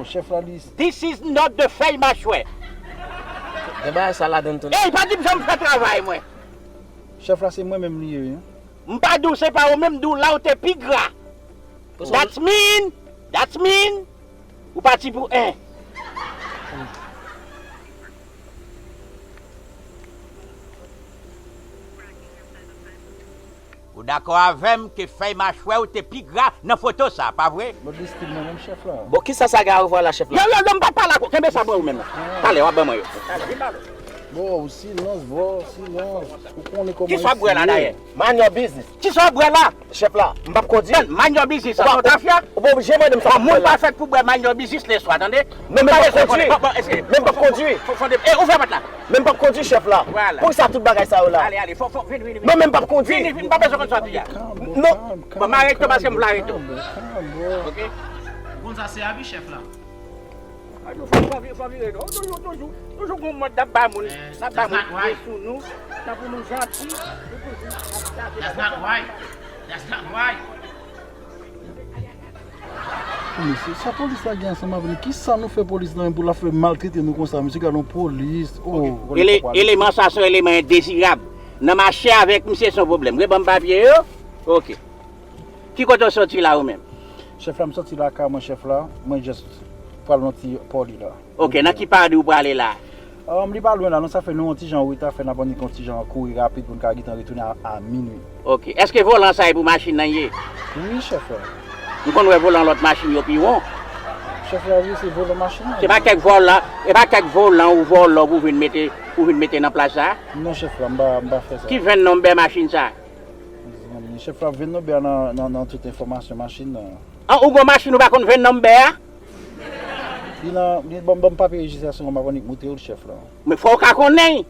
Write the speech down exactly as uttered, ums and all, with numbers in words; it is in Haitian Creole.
Chèf la li. This is not the fèy machwè. Gen bagay sa ladan tou. Ey, pa di m jan m fè travay mwen. Chèf la se mwen menm li ye wi. M pa di w se pa ou menm, di w la ou te pi gra. That's mean, that's mean, ou pati pou en. Ou dakò avè m ke fèy machwè ou te pi gra nan foto sa, pa vre? Lòt li stil mwen menm chèf la. Bon, kisa sa gen a wè la chèf Yo, la? Yo, yo, m pa pale ak ou, kenbe sa pou ou menm. Talè, w ap ban mwen yo. Bon, silans, vò, silans. Ou konnen kòman. Kisa w ap bwè la dayè? Mind your business. Kisa w ap bwè la? Chèf la, m p ap kondwi. Mind your business, sa se yon tafya. Ou pa oblije mande m sa. Bon, moun pa fèt pou bwè mind your business lè swa, tande? Men m p ap kondwi. Bon, bon, eske- Men m p ap kondwi. Fò, fò, e ouvè pòt la. Men m p ap kondwi chèf la. Voilà. Poukisa tout bagay sa yo la? Ale, ale, fò, fò, vin, vin, vin. Non, men m p ap kondwi. Vin, vin, vin, pa bezwen konn sa w di a. Non. Bon, m arete paske m vle arete w. Konn sa se abi chèf la. Fò, fò, fò vire, non. Toujou, toujou, toujou gon mòd n ap ba moun, n ap ba moun pye sou nou, nan pou nou janti, nou toujou ap chache. That's not right. That's not right. Mesye, sa polis la gen ansanm avè nou? Kisa nou fè polis la menm pou l ap fè maltrete nou konsa? Mesye, gade yon polis. Oh. Ele, eleman sa se yon eleman endezirab. Nan mache avèk misye se yon pwoblèm. Reban m papye yo. Ok. Ki kote w soti la ou menm? Chèf la, m soti lakay mwen, chèf la. Mwen just pral nan ti pòli la. Ok, nan ki padi ou prale la? Um, li pa lwen la, non, sa fè nou yon ti jan reta, fè n ap annik yon ti jan kouri rapid pou n ka gentan retounen a, a minwi. Ok. Èske volan sa e pou machin nan ye? Wi, chèf la. M konn wè volan lòt machin yo pi won. Chèf la, wi, se volan machin nan. Se pa kèk volan, e pa kèk volan ou vòlò pou vin mete, pou vin mete nan plas sa? Non, chèf la, m pa, m pa fè sa. Ki venn nonbè machin sa? Chèf la, venn nonbè nan, nan, nan tout enfòmasyon machin nan. An, ou gon machin ou pa konn venn nonbè a? Li nan, li ban, ban m papye rejistrasyon an, m ap annik montre w l, chèf la. Men fò w ka konnen.